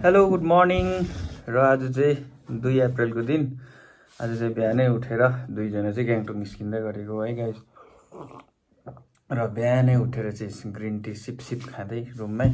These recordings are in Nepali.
हेलो गुड मर्निङ र आज चाहिँ 2 अप्रिलको दिन आज चाहिँ बिहानै उठेर दुईजना चाहिँ गान्तोक निस्किँदै गरेको है गाइस र बिहानै उठेर चाहिँ ग्रिन टी सिप खाँदै रुममै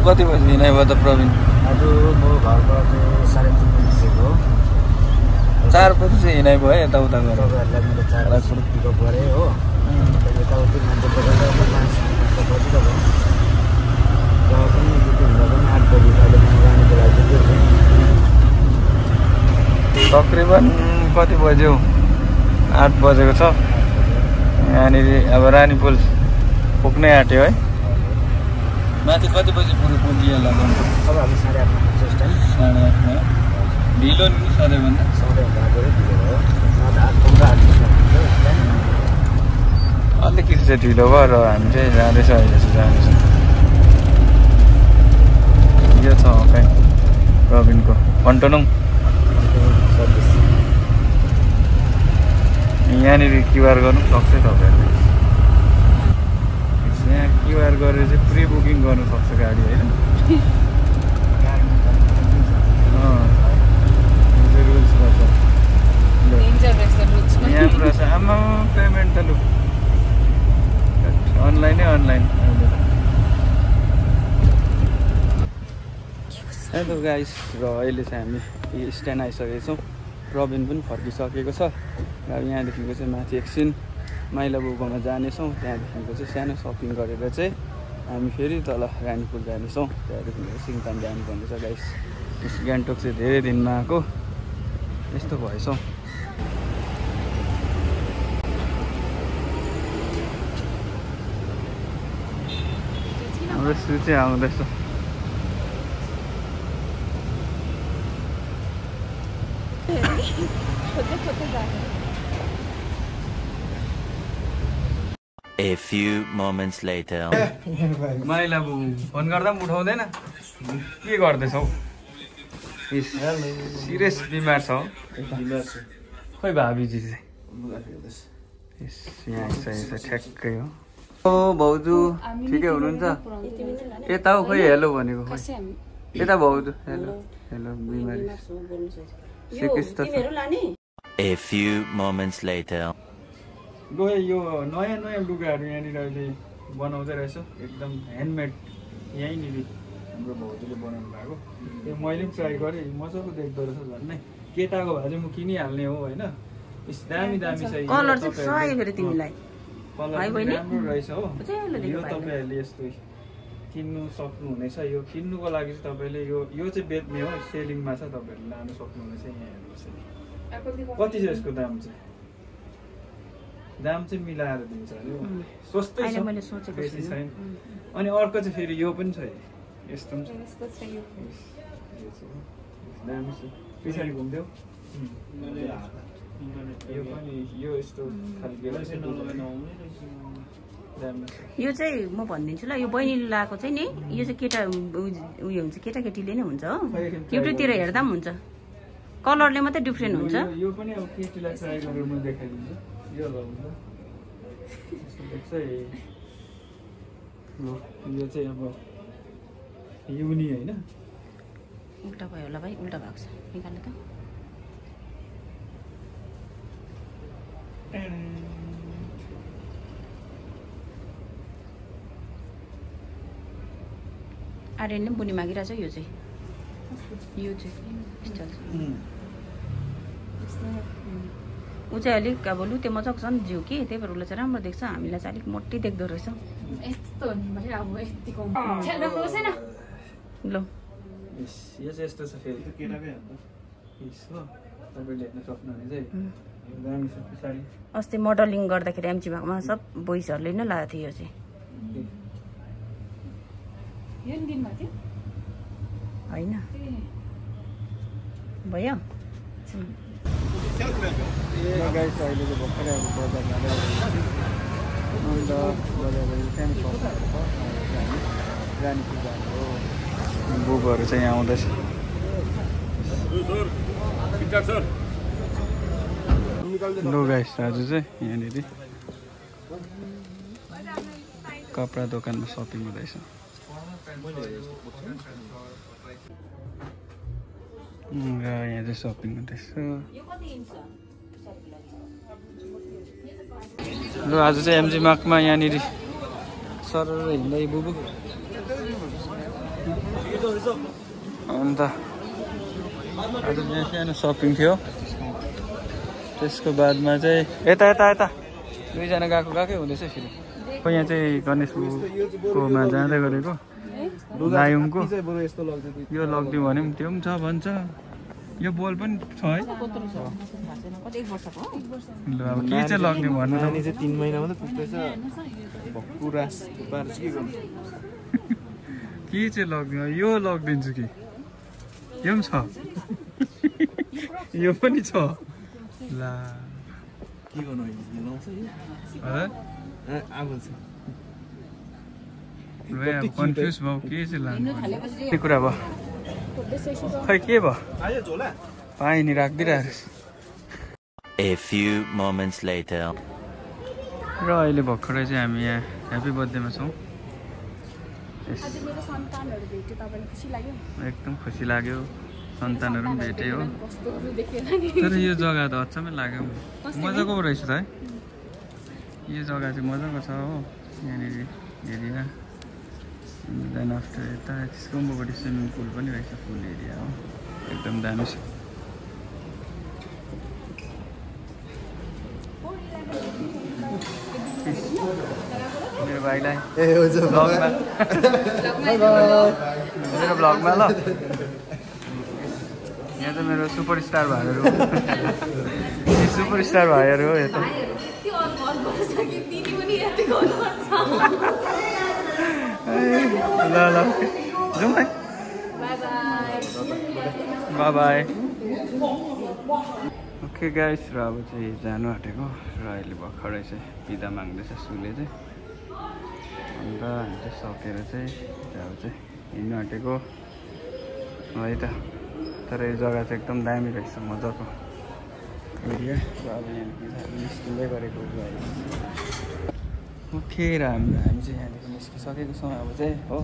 कति बजी हिँडाइ भयो त प्रवीण? आज म घरबाट 3:30 निस्केको 4 बजी चाहिँ हिँडाइ भयो यताउता गरेर तपाईँहरूलाई मैले 4 बजी पिकअप गरेँ हो। यताउति मान्छे बजाएर 5 बजिरहेको र पनि हुँदा पनि 8 बजी अहिले म जानुको लागि तकरिबन कति बज्यो? 8 बजेको छ। यहाँनिर अब रानी पुल पुग्नै आँट्यो है। माथि कति बजी पुग्यो होला? अब हामी 8:30 मा पुग्छ स्ट्यान्ड। 8:30 मा ढिलो नि सधैँभन्दा? सधैँभन्दा ढिलो हो। 8:30 मा पुग्छ स्ट्यान्ड। अलिकति चाहिँ ढिलो भयो र हामी चाहिँ जाँदैछ अहिले चाहिँ जाँदैछ। यो छ कहीँ प्रवीणको कन्टोनङ सर्भिस। यहाँनिर क्युआर गर्नु सक्छ तपाईँहरूले। यहाँ क्युआर गरेर चाहिँ प्री बुकिङ गर्नु सक्छ गाडी होइन? रुल्स रहेछ यहाँ रहेछ। आमा पेमेन्ट त लु अनलाइनै अनलाइन हेलो गाइस। र अहिले चाहिँ हामी स्ट्यान्ड आइसकेको छौँ। प्रवीण पनि फर्किसकेको छ र यहाँदेखिको चाहिँ माथि एकछिन माइला बुबामा जानेछौँ। त्यहाँदेखिको चाहिँ सानो सपिङ गरेर चाहिँ हामी फेरि तल रानीपुल जानेछौँ। त्यहाँदेखिको सिङताम जानुपर्ने छ गाइस। गान्तोक चाहिँ धेरै दिनमा आएको यस्तो भएछ। हाम्रो सूची आउँदैछ। A few moments later. माइला बुबु फोन गर्दा पनि उठाउँदैन। के गर्दैछौ? सिरियस बिमार छ? खोइ भाबीजी चाहिँ यहाँ आइसकेको छ ठ्याक्कै हो। ओ भाउजू ठिकै हुनुहुन्छ? यता हो खोइ हेलो भनेको खोइ यता भाउजू हेलो हेलो बिमारी सिकिस त छ। A few moments later. गयो यो नयाँ लुगाहरू यहाँनिर अहिले बनाउँदै रहेछ एकदम ह्यान्डमेड यहीँनिर हाम्रो भाउजूले बनाउनु भएको। त्यो मैले पनि ट्राई गरेँ मजाको देख्दो रहेछ झन्नै। केटाको भए चाहिँ म किनिहाल्ने हो होइन। दामी छ कलर चाहिँ सही गरे तिमीलाई कलर राम्रो रहेछ हो। यो तपाईँहरूले यस्तो किन्नु सक्नुहुनेछ। यो किन्नुको लागि चाहिँ तपाईँले यो चाहिँ बेच्ने हो सेलिङमा छ तपाईँहरूले लानु सक्नुहुनेछ। यहाँ हेर्नुहोस् कति छ यसको दाम चाहिँ? दाम चाहिँ मिलाएर दिन्छ अरे सस्तै छ बेसी छैन। अनि अर्को चाहिँ फेरि यो पनि छ यस्तो पनि छ दामी छ। पछाडि घुम्थ्यौ यो पनि यो यस्तो खालको यो चाहिँ म भनिदिन्छु ल। यो बहिनीले लगाएको चाहिँ नि यो चाहिँ केटा उयो हुन्छ केटाकेटीले नै हुन्छ हो। युट्युबतिर हेर्दा पनि हुन्छ। कलरले मात्रै डिफ्रेन्ट हुन्छ। यो पनि अब केटीलाई ट्राई गरेर म देखाइदिन्छु। यो लगाउँदा यो चाहिँ अब युनी होइन उल्टा भयो होला भाइ, उल्टा भएको छ, निकाल्नु त। आर्यनले पनि बुनी मागिरहेछ यो चाहिँ ऊ चाहिँ अलिक अब लुते मजाको छ नि जिउ कि त्यही भएर उसलाई चाहिँ राम्रो देख्छ हामीलाई चाहिँ अलिक मोटी देख्दो रहेछ ल यो चाहिँ यस्तो छ फेरि केटाकै हो यसो तपाईँले हेर्न सक्नुहुने चाहिँ दामी छ पछाडि अस्ति मोडलिङ गर्दाखेरि एमजी भागमा सब बोइजहरूले नै लगाएको थियो यो चाहिँ होइन भयो गाइस अहिले चाहिँ भर्खरै अब बजारमा अन्त बजारबाट सानो सपहरू छ रानी पूजाहरू बुबहरू चाहिँ यहाँ आउँदैछ लो गाइस आज चाहिँ यहाँनिर कपडा दोकानमा सपिङ हुँदैछ र यहाँ चाहिँ सपिङ हुँदैछ ल आज चाहिँ एमजी मार्कमा यहाँनिर सर हिँड्दै बुबु अन्त आज यहाँ सानो सपिङ थियो त्यसको बादमा चाहिँ यता यता यता दुईजना गएकै हुँदैछ फेरि यहाँ चाहिँ गणेशकोमा जाँदै गरेको लायुङको यो लगिदिउँ भने पनि त्यो पनि छ भन्छ यो बोल पनि छ है ल अब के चाहिँ लगिदिउँ भन्नु चाहिँ 3 महिना मात्रै पुग्दैछ भक्कुरास पार्छ के गर्नु के चाहिँ लगिदिउँ यो लगिदिन्छु कि यो पनि छ यो पनि छ ला के गर्नु कन्फ्युज भयो के चाहिँ लानु के कुरा भयो खै के भयो पाएँ नि राखिदिइरहेको A few moments later. र अहिले भर्खरै चाहिँ हामी यहाँ ह्याप्पी बर्थडेमा छौँ एकदम खुसी लाग्यो सन्तानहरू पनि भेटे हो तर यो जग्गा त अचम्मै लाग्यो मजाको रहेछ त है यो जग्गा चाहिँ मजाको छ हो यहाँनिर एरिया देन आफ्टर यता स्कुम्बोपट्टि स्विमिङ पुल पनि रहेछ फुल एरिया हो एकदम दामी छ मेरो भाइलाई मेरो भ्लगमा ल यहाँ चाहिँ मेरो सुपरस्टार भाइहरू सुपरस्टार भाइहरू हो यता ल ल जाउँ है बाई बाई ओके गाइस र अब चाहिँ जानु आँटेको र अहिले भर्खरै चाहिँ बिदा माग्दैछ सुले चाहिँ अन्त हामी चाहिँ सकेर चाहिँ अब चाहिँ हिँड्नु आँटेको है त तर यो जग्गा चाहिँ एकदम दामी रहेछ मजाको एरिया र अब यहाँ निस्किँदै गरेको ओके र हामी चाहिँ यहाँदेखि निस्किसकेको छौँ अब चाहिँ हो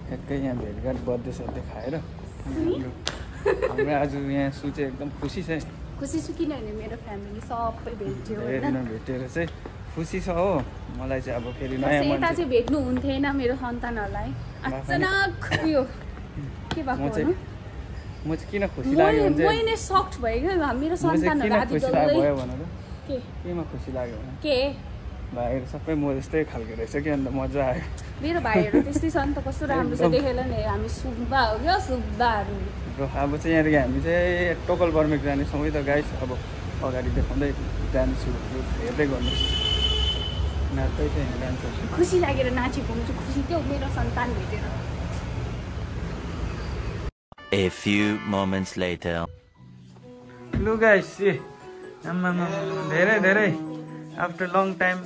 ठ्याक्कै यहाँ भेटघाट बर्थडे सर्थडे खाएर हाम्रो आज यहाँ सु चाहिँ एकदम खुसी छ खुसी छु किनभने मेरो फ्यामिली सबै भेट्यो होइन भेटेर चाहिँ खुसी छ हो मलाई चाहिँ अब फेरि नयाँ यता चाहिँ भेट्नु हुन्थेन मेरो सन्तानहरूलाई अचानक यो के भएको म चाहिँ किन खुसी लाग्यो भने चाहिँ मैले सक्ट भयो क्या मेरो सन्तानहरू आदि भयो भनेर के केमा खुसी लाग्यो भने के भाइहरू सबै म जस्तै खालको रहेछ कि अन्त मजा आयो मेरो भाइहरू त्यस्तै छ नि त कस्तो राम्रो छ देखेर नि हामी सुब्बा हो क्या सुब्बाहरू अब चाहिँ यहाँदेखि हामी चाहिँ टोकल बर्मेक जानेछौँ है त गाइस अब अगाडि देखाउँदै जानेछु हेर्दै गर्नुहोस् नाच्दै चाहिँ जान्छ खुसी लागेर नाचेको हुन्छु खुसी थियो मेरो सन्तान भेटेर A few moments later. लु गाइस आम्मामा धेरै धेरै आफ्टर लङ टाइम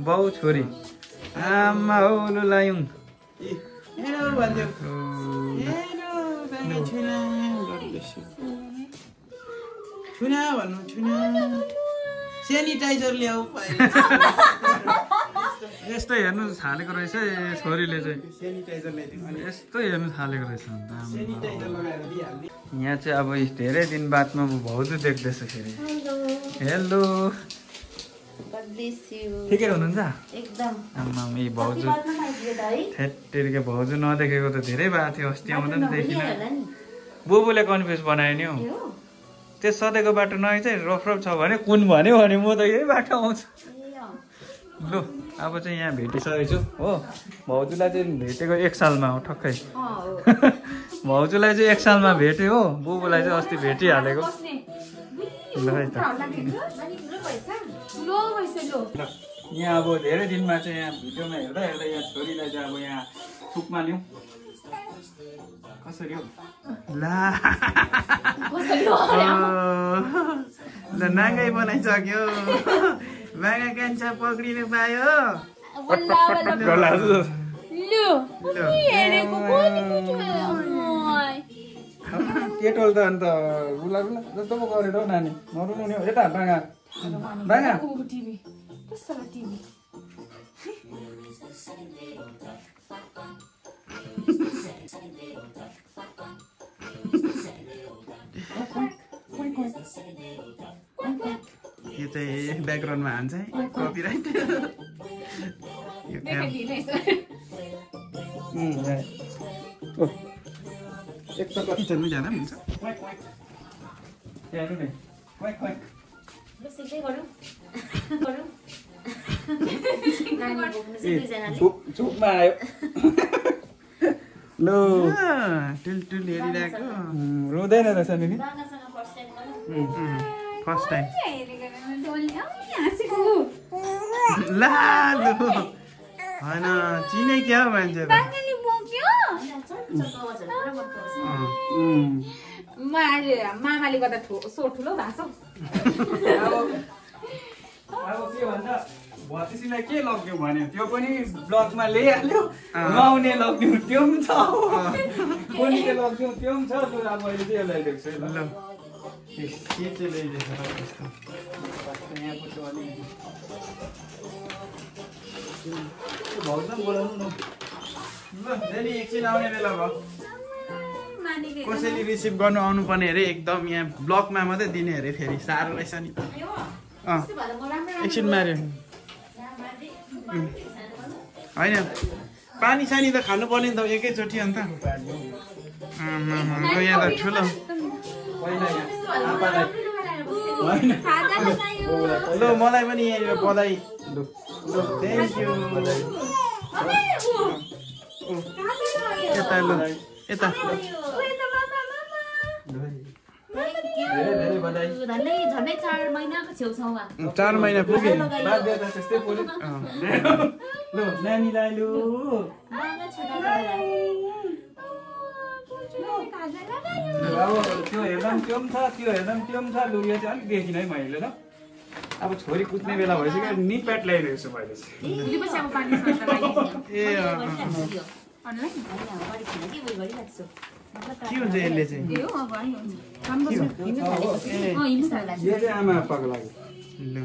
बाउ छोरी आमा हो लु लायौँ सेनिटाइजर ल्याऊ यस्तो हेर्नु थालेको रहेछ छोरीले चाहिँ सेनिटाइजर ल्याइदिनु यस्तो हेर्नु थालेको रहेछ यहाँ चाहिँ अब धेरै दिन बादमा भाउजू देख्दैछ फेरि हेलो ठिकै हुनुहुन्छ एकदम आम्मा यी भाउजू थेत्तेरिके भाउजू नदेखेको त धेरै भएको थियो अस्ति आउँदा नि देखिन बुबुले कन्फ्युज बनायो नि हौ त्यो सधैँको बाटो नआइ चाहिँ रफ छ भने कुन भन्यो भने म त यही बाटो आउँछु लु अब चाहिँ यहाँ भेटिसकेको छु हो भाउजूलाई चाहिँ भेटेको 1 सालमा हो ठक्कै भाउजूलाई चाहिँ 1 सालमा भेट्यो हो बुबुलाई चाहिँ अस्ति भेटिहालेको ल है त यहाँ अब धेरै दिनमा चाहिँ यहाँ भिडियोमा हेर्दा हेर्दा यहाँ छोरीलाई चाहिँ अब यहाँ थुकमा ल्याउँ कसरी हो ल नाङ्गै बनाइसक्यो बागा कान्छा पक्रिनु पायो केटोल त अन्त रुला रुला जस्तो पो गरेर हौ नानी नरुनु नि यता बागा बागा यो चाहिँ ब्याकग्राउन्डमा हान्छ है कपिराइट किचनमै जाँदा पनि हुन्छ चुपमा आयो लो टुल हेरिरहेको रुँदैन रहेछ नि फर्स्ट टाइम ला लु होइन चिने क्या मान्छे मामाले गर्दा सो ठुलो भएको अब के भन्छ भतिसीलाई के लग्यो भन्यो त्यो पनि ब्लगमा ल्याइहाल्यो नआउने लग्यो त्यो पनि छ कुन के लग्यो त्यो पनि छ अब अहिले चाहिँ यसलाई देख्छु ल के चाहिँ ल्याइदिएछ र त्यस्तो यहाँ पुग्यो अलिकति भाउजू बोलाउनु न ल फेरि एकछिन आउने बेला भयो कसैले रिसिभ गर्नु आउनु पर्ने अरे एकदम यहाँ ब्लकमा मात्रै दिने अरे फेरि साह्रो रहेछ नि एकछिन मार्यो होइन पानी सानी त खानु पर्ने नि त एकैचोटि अन्त यहाँ त ठुलो ल मलाई पनि यहाँनिर बधाई थ्याङ्क यू यता ल यता झन्डै 4 महिनाको छेउछाउमा 4 महिना पुग्यो त्यस्तै पुग्यो ल नानीलाई लु त्यो हेर्दा पनि त्यो पनि छ त्यो हेर्दा पनि त्यो पनि छ लु यो चाहिँ अलिक देखिन है मैले ल अब छोरी कुद्ने बेला भइसक्यो निप्याट ल्याइरहेको छु मैले के हुन्छ यसले चाहिँ यो चाहिँ आमा आप्पाको लागि ल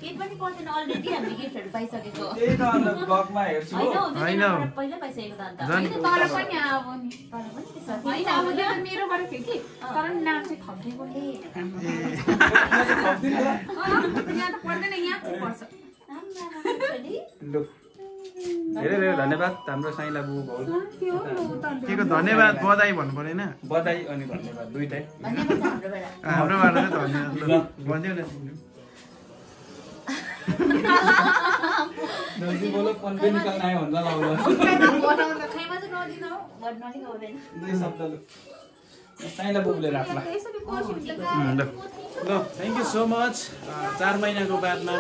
केही पनि पर्दैन अलरेडी हामीले गिफ्टहरु पाइसकेको त्यही त अन्त ब्लगमा हेर्छु हैन पहिला पाइसकेको त अन्त हैन तर पनि अब नि तर पनि त्यसो हैन अब त्यो मेरोबाट थियो कि तर नाम चाहिँ थप्दिएको नि यहाँ त पर्दैन यहाँ चाहिँ पर्छ ल धेरै धेरै धन्यवाद हाम्रो साइला बुबु भाउजू केको धन्यवाद बधाई भन्नु परेन बधाई अनि धन्यवाद दुईटै हाम्रोबाट चाहिँ धन्यवाद भन्दियो न नजी बोलो पन्बे निकाल्न आयो भन्दा लाउला खैमा चाहिँ नदिनु नलिक आउँदैन दुई शब्द ल साइला बुबुले राख्ला ल थ्याङ्क यू सो मच 4 महिनाको बादमा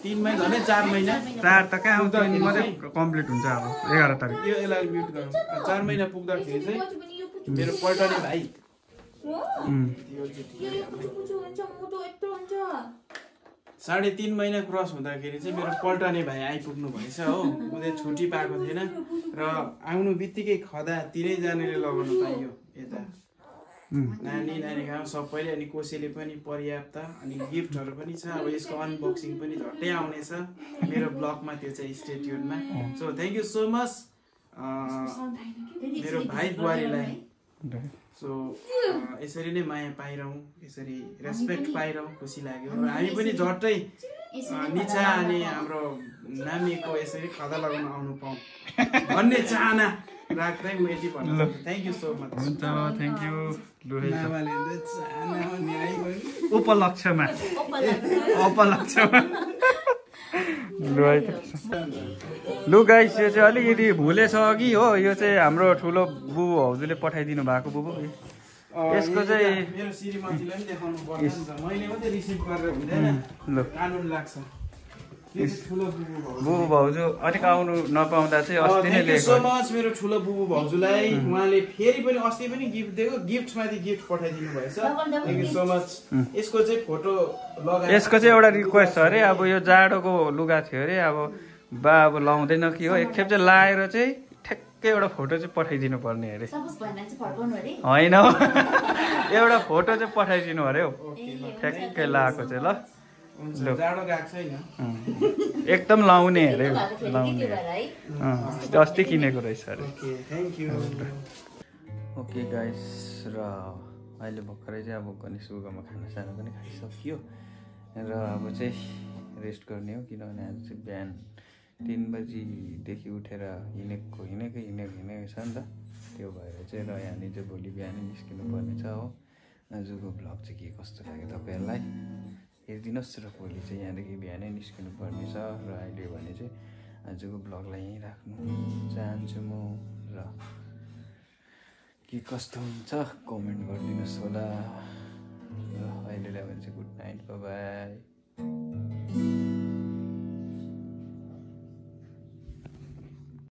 3 महिना झनै 4 महिना 4 त कहाँ आउँछ अनि मात्रै कम्प्लिट हुन्छ अब 11 तारिक यो यसलाई म्युट गरौँ 4 महिना पुग्दाखेरि चाहिँ मेरो पल्टने भाइ 3.5 महिना क्रस हुँदाखेरि चाहिँ मेरो पल्टने भाइ आइपुग्नु भएछ हो उले छुट्टी पाएको थिएन र आउनु बित्तिकै खदा तिनैजनाले लगाउनु पाइयो यता नानी गाउँ सबैले अनि कोसेले पनि पर्याप्त अनि गिफ्टहरु पनि छ अब यसको अनबक्सिङ पनि झट्टै आउनेछ मेरो ब्लगमा त्यो चाहिँ स्टे ट्युनमा so thank you so much मेरो भाइ बुहारीलाई सो यसरी नै माया पाइरहँ, यसरी रेस्पेक्ट पाइरहँ, खुसी लाग्यो। र हामी पनि झट्टै निचा अनि हाम्रो नानीको यसरी खदा लगाउन आउनु पाऊँ भन्ने चाहना राख्दै म यति भन्न चाहन्छु। Thank you so much. हुन्छ, थ्याङ्क यू। मामाले चाहना भन्ने आइगयो उपलक्ष्यमा लु गाइस, यो चाहिँ अलिकति भुलेछ कि हो, यो चाहिँ हाम्रो ठुलो बुबु भाउजूले पठाइदिनु भएको बुबु। यसको चाहिँ मेरो श्रीमतीलाई पनि देखाउनु पर्छ नि त, मैले मात्रै रिसिभ गरेर हुँदैन, ल कानुन लाग्छ। ठुलो बुबु भाउजू, बुबु भाउजू अलिक आउनु नपाउँदा चाहिँ अस्ति नै थ्याङ्क यू सो मच मेरो ठुलो बुबु भाउजूलाई। उहाँले फेरि पनि अस्ति पनि गिफ्ट दिएको, गिफ्टमाथि गिफ्ट पठाइदिनु भएछ। Thank you so much. यसको चाहिँ फोटो लगाएर, यसको चाहिँ एउटा रिक्वेस्ट छ अरे, अब यो जाडोको लुगा थियो अरे, अब बा अब लाउँदैन कि हो, एकखेप चाहिँ लाएर चाहिँ ठ्याक्कै एउटा फोटो चाहिँ पठाइदिनु पर्ने अरे। होइन एउटा फोटो चाहिँ पठाइदिनु अरे हौ, ठ्याक्कै लाएको चाहिँ। ल जाडो गएको छैन, एकदम लाउने अरे, लाउने अस्ति किनेको रहेछ अरे। Thank you. ओके गाइस, र अहिले भर्खरै चाहिँ अब गणेश गुगामा खानासाना पनि खाइसक्यो र अब चाहिँ रेस्ट गर्ने हो, किनभने आज चाहिँ बिहान 3 बजीदेखि उठेर हिँडेको छ नि त, त्यो भएर चाहिँ र यहाँनिर चाहिँ भोलि बिहानै निस्किनु पर्ने छ हो। आजको भ्लग चाहिँ के कस्तो लाग्यो तपाईँहरूलाई हेरिदिनुहोस्, र भोलि चाहिँ यहाँदेखि बिहानै निस्किनु पर्ने छ। र अहिले भने चाहिँ आजको भ्लगलाई यहीँ राख्नु चाहन्छु म, र के कस्तो हुन्छ कमेन्ट गरिदिनुहोस् होला। र अहिलेलाई भने चाहिँ गुड नाइट, बाई बाई।